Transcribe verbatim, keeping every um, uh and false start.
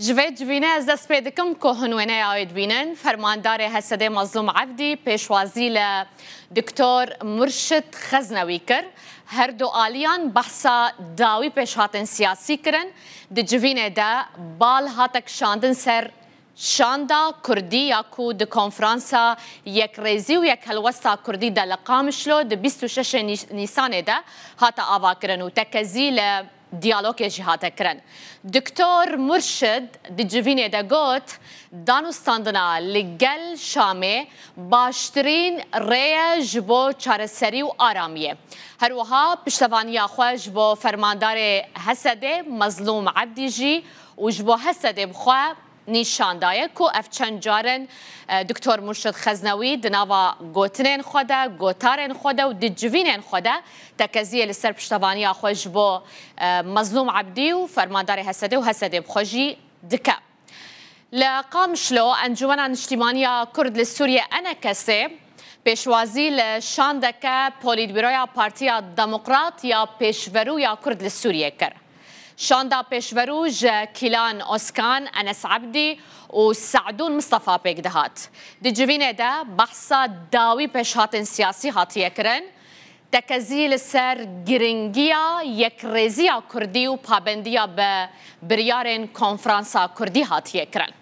Ji vê civînê ez dest pê dikim ku hûn wêneya wê dibînin. Fermandarê H S D'ê Mazlûm Ebdî pêşwazî li Doktor Murşid Xeznewî kir. Her du aliyan behsa dawî pêşhatên siyasî kirin. Di civînê de bal hate kişandin ser şanda kurdî ya ku di konferansa yekrêzî û yekhelwesta kurdî de li Qamişlo di bîst û şeş Nî-, Nîsanê de hate avakirin û tekezî li diyalogê jî hate kirin. Doktor Murşid di civînê de got, danûstandina li gel Şamê baştirîn rê ye ji bo çareserî û aramiyê. Her wiha piştevaniya xwe ji bo fermandarê H S D'ê Mazlûm Ebdî jî û ji bo H S D'ê bi xwe nîşan daye ku ev çend carin, e, Doktor Murşid Xeznewî di nava gotinên xwe de, gotarên xwe de û di civînên xwe de tekeziyê li ser piştevaniya xwe ji bo, e, Mazlûm Ebdî û fermandarê H S D'ê û H S D'ê bi xwe jî dike. Li Qamişlo, Encûmena Niştîmaniya Kurd li Sûriyê, E N K S, pêşwazî li şandeke Polîtbîroya Partiya Demokrat ya Pêşverû ya Kurd li Sûriyê kir. Şanda pêşverû ji Kîlan Oskan, Enes Ebdî û Se'dûn Mistefa pêk dihat. Di civînê de behsa dawî pêşhatên siyasî hatiye kirin. Tekezî li ser giringiya yekrêziya kurdî û pabendiya bi biryarên konferansa kurdî hatiye kirin.